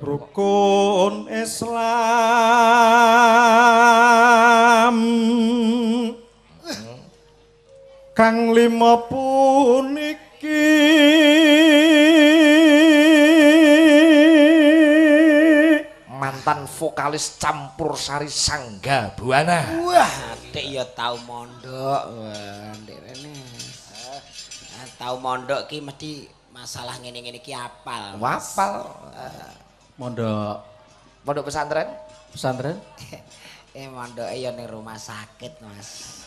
Rukun Islam kang lima puniki mantan vokalis campur sari Sangga Buana. Wah, Dik ya tau mondok. Wah, Dik rene. Ah, tau mondok ki mesti masalah ngene-ngene iki apal. Wapal. Mondok Mondok pesantren? pesantren. Mondoke ya ning rumah sakit, Mas.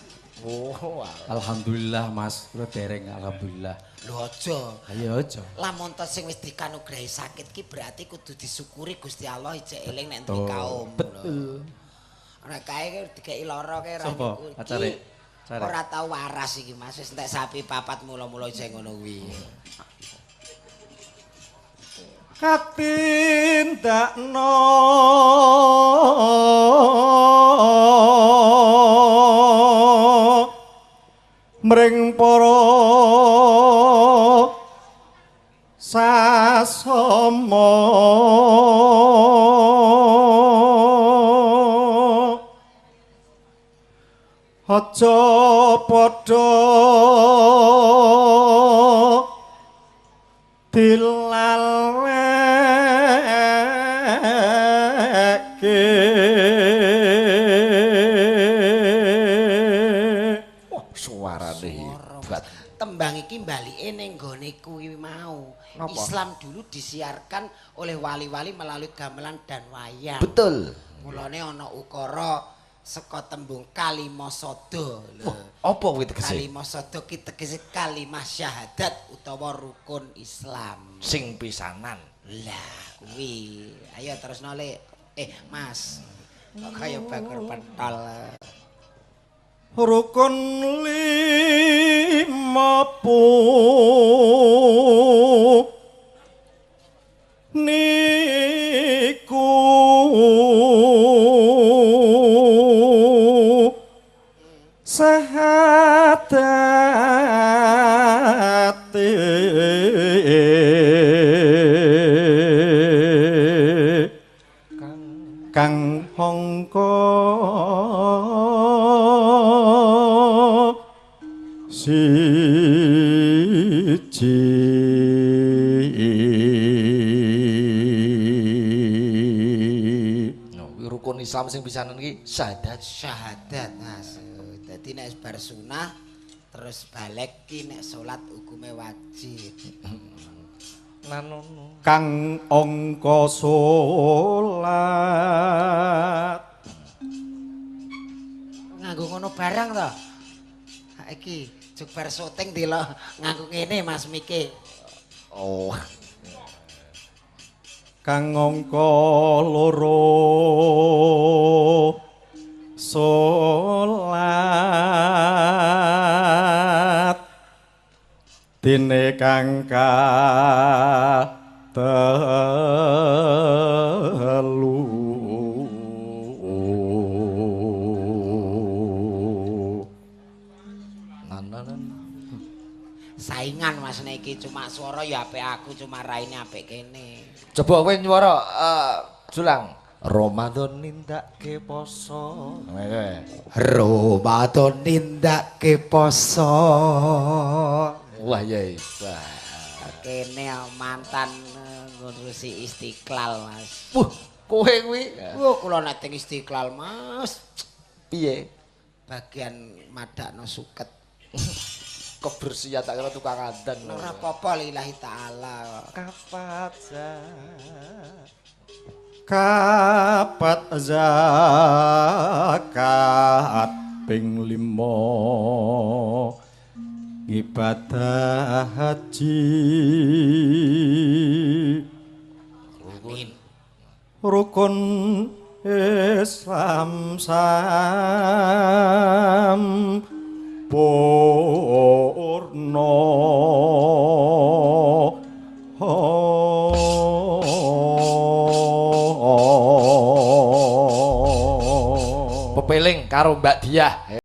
Oh, Alhamdulillah Mas, kula dereng alhamdulillah. Lho aja. Ayo aja. Lamun to sing wis dikanugrahi sakit ki berarti kudu disyukuri Gusti Allah ijek eling nek duwe kaum. Betul. Ora kae ki dikeki lara kae ora Sopo? nyukuri. Pacare? Pacare. Ora tau waras iki Mas, wis entek sapi papat mula-mula isih ngono kuwi. Katindakno mring para sasama aja padha dilaleke. Wah, suarane hebat. Tembang iki balike ning nggone kuwi mau. Napa? Islam dulu disiarkan oleh wali-wali melalui gamelan dan wayang. Betul. Mulane ana ukara saka tembung kalimasada lho. Apa kuwi tegese? Kalimasada ki tegese kalimah syahadat utawa rukun Islam. Sing pisanan. Lah kuwi. Ayo terusno Lek. Mas. Kok kaya bakul pentol. Rukun lima niku sahadate kang hongko siji. No, kuwi rukun Islam sing pisanan iki syahadat. Syahadat Mas. Dadi nek bar sunah terus balik ki nek salat hukume wajib. Nanono. Kang angka salat Nganggo ngono barang to. Ha iki jug bar syuting delok nganggo ngene Mas Miki. Oh. Kang angka loro salat dene kang katelu Nanono. Saingan Mas nek iki cuma swara ya apik aku cuma raine apik kene. Coba kowe nyuara Julang. Ramadan nindakake poso. Ramadan nindakake poso. Wah ya. Wah. Kene mantan ngurusi Istiqlal Mas. Wuh, kowe kuwi Wah, kula nek teng Istiqlal Mas, piye? bagian madakno suket. Kebersihan tak kira tukang adan. Ora apa-apa lillahi taala. Kapat kapat zakat ping lima ibadah haji. Amin. Rukun Islam sampurna. Pepeling karo Mbak Diah.